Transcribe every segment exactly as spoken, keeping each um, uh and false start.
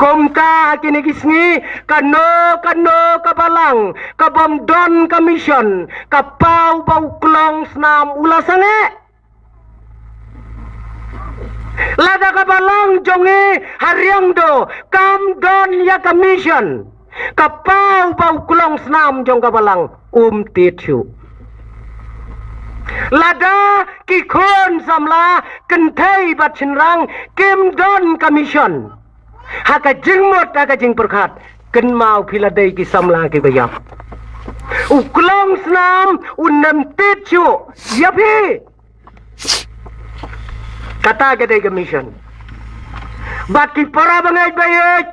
Kumta ha kine ki sngi, kano kano ka balang ka bym don ka mission, ka paw ba u klong snam u la sangeh. Lada ka balang jong ngi ha Riangdo kam don ïa ka mission, ka paw ba u klong snam jong ka balang um tied shuh. Lada ki khun samla kynthei bad shynrang kim don ka mission ha ka jingmut ha ka jingpyrkhat, kynmaw phi la dei ki samla kiba ïap. U klong snam un ym tied shuh ïa phi. Kata ka dei ka mission. Bad ki para bangeit ba ïeit,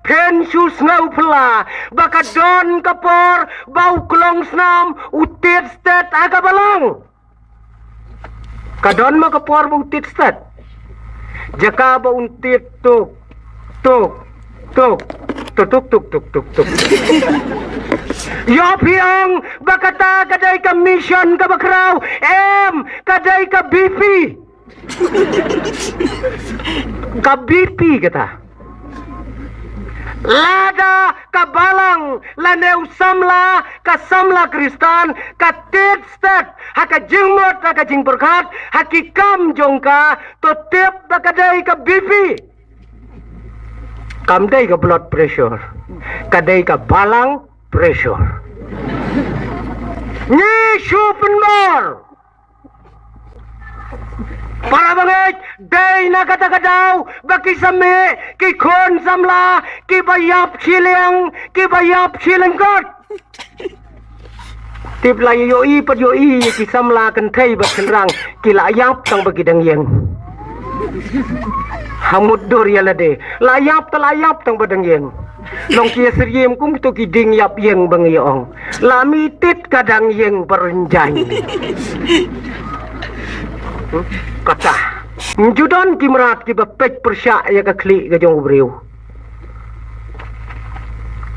phin shu sngewphylla ba ka don ka por ba u klong snam u tied stet ha ka balang. Ka don ma ka por ba u tied stet? Jaka ba un tied tuk tuk tuk tuk tuk tuk tuk tuk tuk. Ïoh phi ong ba kata ka dei ka mission kaba khraw? Em, ka dei ka B P. Ka B P kata. Lada ka balang lane u samla, ka samla Khristan ka tied stet ha ka jingmut ha ka jingpyrkhat ha ki kam jong ka, to tip ba ka dei ka B P. Kam dei ka blood pressure, ka dei ka balang pressure. Ngi shu pynbor. Para bangeit, dei na kata ka daw ba ki samla, ki khun samla kiba ïap shiliang, kiba ïap shiliang kot. Tip la ïohi pat ïohi ïa ki samla kynthei bad shynrang ki la ïap tang ba ki dang ïeng. Ha mut dur ïa lade, la ïap ta la ïap tang ba dang ïeng. Long ki ïa syriem kum kito ki dieng ïap ïeng ba ngi ong. La mi tit ka dang ïeng ba rynjang. Kata. Ngi ju don ki mrad kiba peit pyrshah ïa ka khlieh ka jong u briew.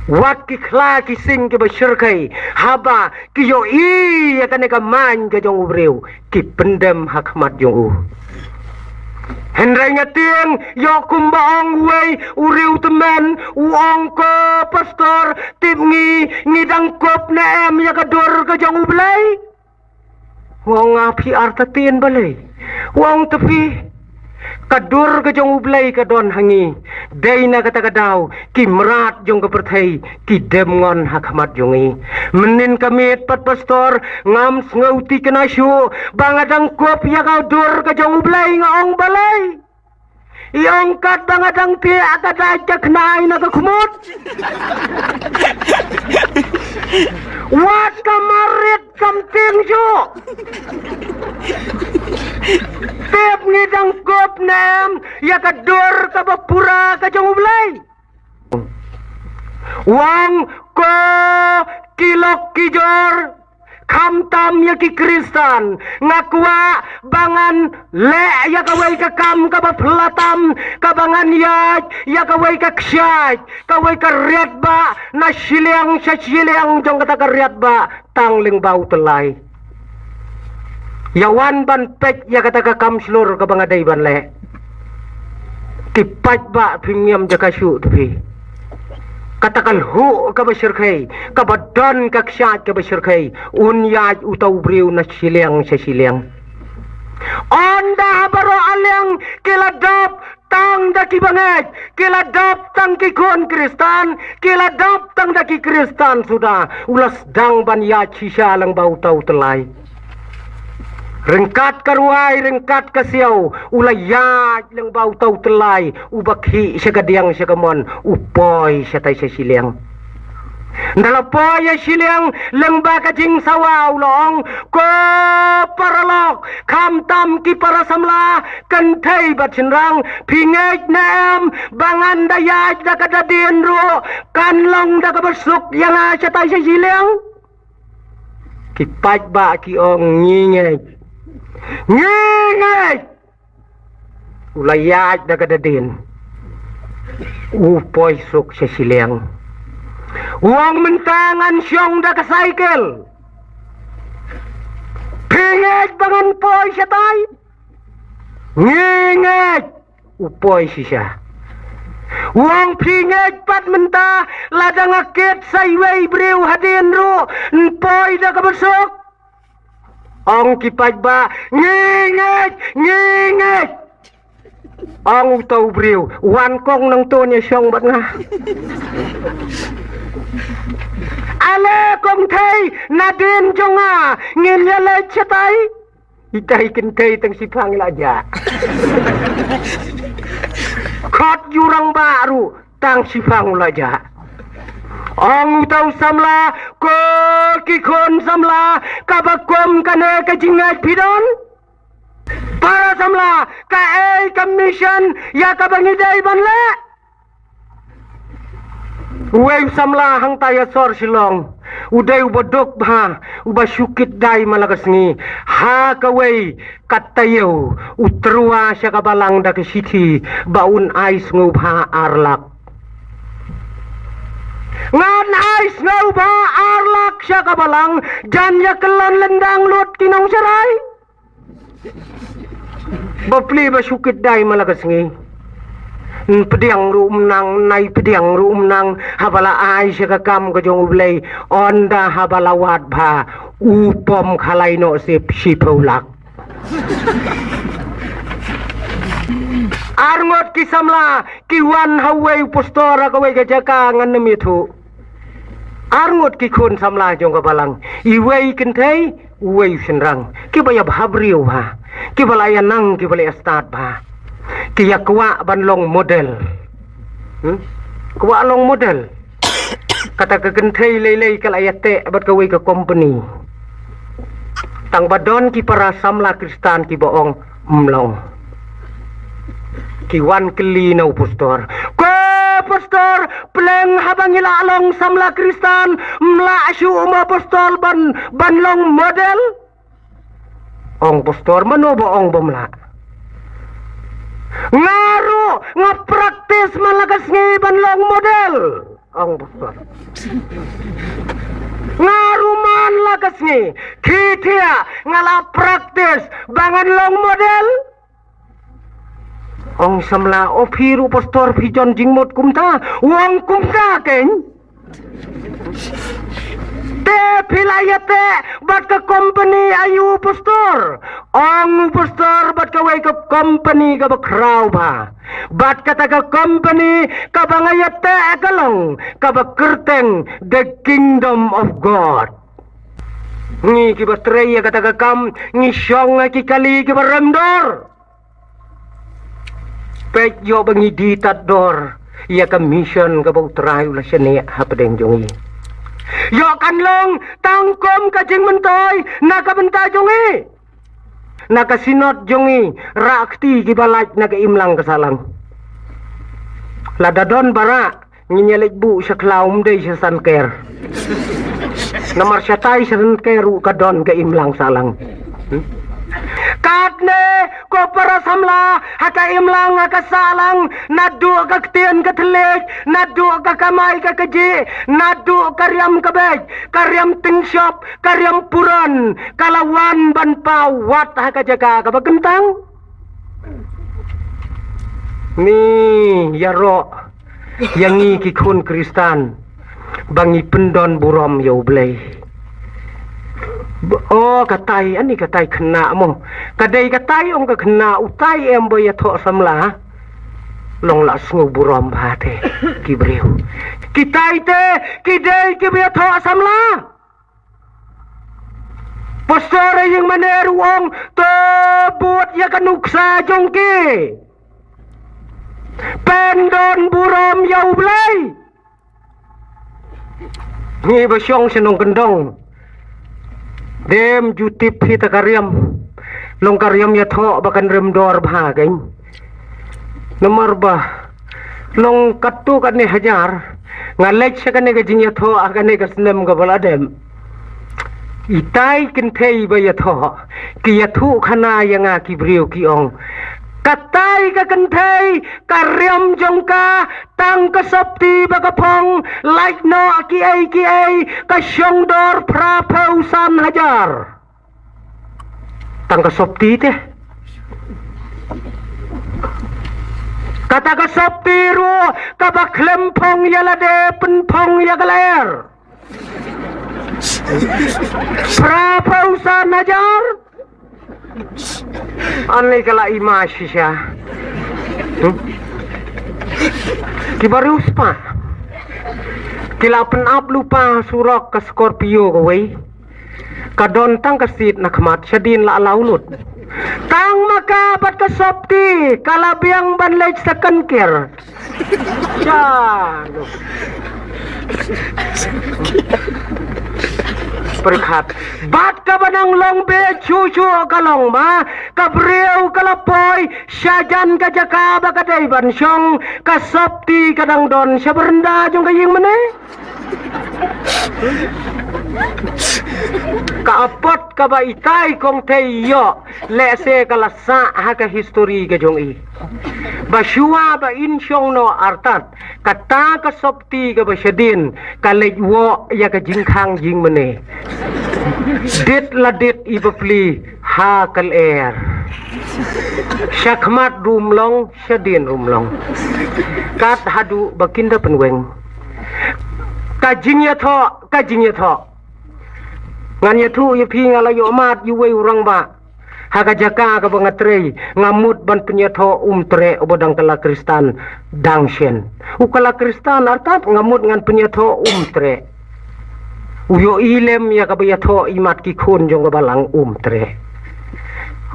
Wat ki khla ki sing kiba shyrkhei haba ki ïohi ïa kane ka main ka jong u briew, ki pyndem ha khmat jong u. Hynrei nga tieng ïoh kumba ong uwei u riewtymmen, u ong, ko pastor, tip ngi, ngi dang kup ne em ïa ka dur ka jong U Blei? U ong, nga phi artatien balei? U ong, te phi, ka dur ka jong U Blei ka don ha ngi. Dei na kata ka daw ki mrad jong ka pyrthei ki dem ngon ha khmat jong ngi. Mynnin ka miet pat pastor, ngam sngewthikna shuh ba nga dang kup ïa ka dur ka jong U Blei, nga ong balei? I ong katba nga dang thiah ka dait ka khnai na ka khmut. Wat ka marit kam tieng shuh. Tip ngi dang kup ne em ïa ka dur kaba pura ka jong U Blei? U ong, ko ki lok ki jor, khamtam ïa ki Khristan, nga kwah ba ngan leh ïa kawei ka kam kaba phylla tam, kaba ngan ïaid ïa kawei ka kshaid, kawei ka riat ba na shiliang sha shiliang jong kata ka riat ba tang lyngba u tyllai. Ïa wan ban peit ïa kata ka kam shlur kaba nga dei ban leh. Te paidbah, phi ym ïam jaka shuh te phi. Kata ka lhuh kaba shyrkhei, kaba don ka kshaid kaba shyrkhei, un ïaid uta u briew na shiliang sha shiliang. Ynda ha baroh a liang ki la dap tang da ki bangeit, ki la dap tang ki khun Khristan, ki la dap tang da ki Khristan suda, u la sdang ban ïaid shisha lyngba uta u tyllai. Ryngkat ka rwai, ryngkat ka siaw, u la ïaid lyngba uta u tyllai, uba khih sha ka diang sha ka mon, u poi shatai sha shiliang. Ynda la poi ïa shiliang, lyngba ka jingsawa u la ong, ko paralok, khamtam ki para samla, kynthei bad shynrang, phi ngeit ne em ba ngan da ïaid da ka dadien ruh kan long da kaba suk ïa nga shatai sha shiliang? Ki paidbah ki ong, ngi ngeit. Ngi ngeit. U la ïaid da ka dadien. U poi suk sha shiliang. U ong, mynta ngan shong da ka saikel. Phi ngeit ba ngan poi shatai? Ngi ngeit. U poi shisha. Wong phi ngeit pat mynta, lada nga kit sa iwei briew hadien ruh, yn poi da kaba suk. Ong ki paidbah, ngi ngeit, ngi ngeit. Ong uto u briew, wan kong nangto ne shong bad nga. Ale kong thei, nadien jong nga, ngin ïa leit shatai. Itai kynthei tang shiphang la jah. Khot ïu rangbah ruh tang shiphang la jah. Ong uto u samla, ko ki khun samla, kaba kum kane ka jingngeit phi don. Para samla, kaei ka mission ïa kaba ngi dei ban leh. Uwei u samla hangta ïa sor Shillong, u dei uba duk bha, uba shu kit dai man la ka sngi. Ha kawei ka taïew u tyrwa sha ka balang da ka shithi ba un ai sngewbha ar lak. Ngan ai sngewbha ar lak sha ka balang, jan ïa kyllon lyndang lut ki nongsharai. Bapli ba shu kit dai man la ka sngi. Yn pdiang ruh ym nang, nai pdiang ruh ym nang, haba la ai sha ka kam ka jong U Blei, ynda haba la wad bha, u pom khalai noh sip shiphew lak. Ar ngut ki samla ki wan ha uwei u pastor ha kawei ka jaka ngan ym ïathuh. Ar ngut ki khun samla jong ka balang, iwei kynthei, uwei u shynrang, kiba ïa bha briew bha, kiba la ïa nang, kiba la ïa stad bha. Ki ïa kwah ban long model. Hmm? Kwah long model. Kata ka kynthei lei lei ka la ïa teh bad kawei ka company. Tang ba don ki para samla Khristan kiba ong, ym long. Ki wan kylli na u pastor. Ko pastor, pleng haba ngi la long samla Khristan, ym lah shuh mo pastor ban, ban long model? Ong pastor, mano ba ong bym lah? Nga ruh nga practice man la ka sngi ban long model. Ong pastor. Nga ruh man la ka sngi, khie thiah, nga la practice ba ngan long model. Ong samla, o phi ruh pastor phi jon jingmut kumta, u ong kumta keiñ. Te phi la ïa teh bad ka company aïu pastor? Ong u pastor bad kawei ka company kaba khraw bha. Bad kata ka company kaba nga ïa teh ka long kaba kyrteng The Kingdom of God. Ngi kiba trei ïa kata ka kam, ngi shong ha ki kali kiba rem dor. Peit ïoh ba ngi die tad dor ïa ka mission kaba U Trai u la shaniah hapdeng jong ngi. Ïoh kan long tang kum ka jingmyntoi na ka bynta jong ngi. Na ka synod jong ngi, rah kti kiba lait na ka imlang ka sahlang. Lada don ba rah, ngin ïa leit buh sha khlaw, ym dei sha san ker. Namar shatai sha san ker ruh ka don ka imlang sahlang. Hmm? Katne ko para samla, ha ka imlang ha ka sahlang, naduh ka ktien ka thylliej, naduh ka kamai ka kajih, naduh ka riam ka beit, ka riam tyngshop, ka riam puran, ka la wan ban paw wat ha ka jaka kaba kyntang. Ngi ïaroh ïa ngi ki khun Khristan ba ngi pyndon burom ïa U Blei. O katai, ani katai khynnah mo. Ka dei katai, ong ka khynnah, utai em ba ïathoh samla. Long la sngew burom bha te ki briew. Kitai te ki dei kiba ïathoh samla. Pastor Ïingmaner u ong, to bud ïa ka nuksa jong ki. Pyndon burom ïa U Blei. Ngi ba shong sha nongkyndong, dem ju tip hi ta ka riam. Long ka riam ïathoh ba kan rem dor bha keiñ. Namar ba long katto katne hajar nga leit sha kane ka jingïathoh ha kane ka snem kaba la dep. Itai kynthei ba ïathoh ki ïathuh khana ïa nga ki briew ki ong, katai ka kynthei ka riam jong ka tang ka sopti ba ka phong, lait noh kiei kiei ka shong dor phra phew san hajar. Tang ka sopti te. Kata ka sopti ruh kaba khlem phong ïa lade, pynphong ïa ka lyer. Phra phew san hajar. Ani ka la i ma shisha. Hmm? Ki ba riewspah ki la pynap lypa surok ka Scorpio kawei. Ka don tang ka seat na khmat, shadien la allow lut. Tang ma ka bad ka sopti ka la biang ban leit second gear. Sha. Pyrkhat. Bad kaba nang long beit shuh shuh ka long ba ka briew ka la poi shajan ka jaka ba ka dei ban shong, ka sopti ka dang don sha baranda jong ka ïing mane. Ka apot kaba itai kong te ïoh, lehse ka la sah ha ka history ka jong i. Ba shuwa ba in shong noh artat, kata ka sopti kaba shadien ka leit woh ïa ka jingkhang jingmane. Dit la dit i bapli ha ka lyer. Sha khmat ruh um long, shadien ruh um long. Kat haduh ba kin da pynweng. Ka jingïathoh, ka jingïathoh. Ngan ïathuh ïa phi, nga la ïoh mad ïa uwei u rangbah. Ha ka jaka kaba nga trei, nga mut ban pynïathoh, um treh, uba dang kylla Khristan dang shen. U kylla Khristan artat nga mut ngan pynïathoh, um treh. U ïohi lem ïa kaba ïathoh i mat ki khun jong ka balang, um treh.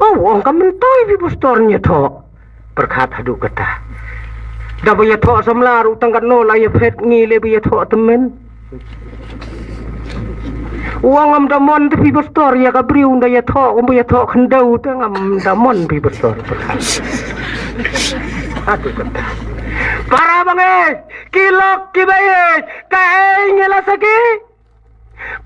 Oh, ong ka, myntoi phi pastor, ïathoh. Pyrkhat haduh kata. Da ba ïathoh samla ruh tang katno la ïa phet ngi leh ba ïathoh tymmen. Ong ngam da mon te phi pastor ïa ka briew nda ïathoh, ong ba ïathoh khyndew te ngam da mon phi pastor. Pyrkhat. Haduh kata. Para bangeit, ki lok ki baieit, kaei ngi la saki?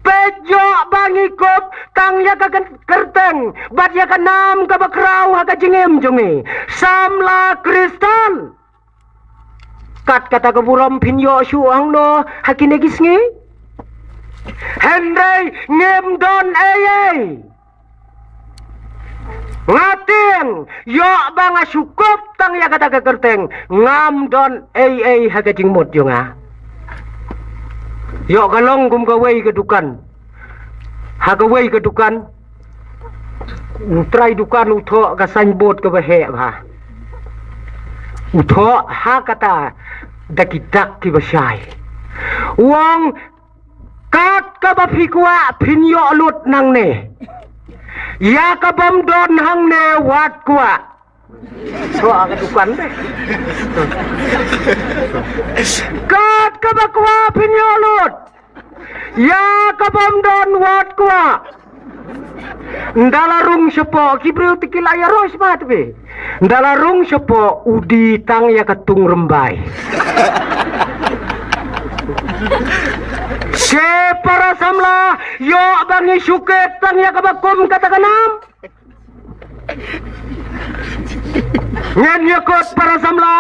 Peit, ïoh ba ngi kup tang ïa ka kyn-, kyrteng bad ïa ka nam kaba khraw ha ka jingim jong ngi, samla Khristan. Kat kata ka burom phin ïoh shuh hangno ha kine ki sngi? Hynrei ngim don ei ei. Nga tieng, ïoh ba nga shu kup tang ïa kata ka kyrteng, ngam don ei ei ha ka jingmut jong nga. Ïoh ka long kum kawei ka dukan. Ha kawei ka dukan, u trai dukan u thoh ka signboard kaba heh bha. U thoh ha kata da ki dak kiba shai. U ong, kat kaba phi kwah phin ïoh lut nangne. Ïa kabym don hangne wat kwah. Thoh ha ka dukan te. Kat kaba kwah phin ïoh lut. Ïa kabym don wat kwah. Nda la rung shapoh, ki briew te ki la ïaroh smat be. Nda la rung shapoh, u die tang ïa ka tung rymbai. Te para samla, ïoh ba ngi shu kit tang ïa kaba kum kata ka nam. Ngin ïakut para samla.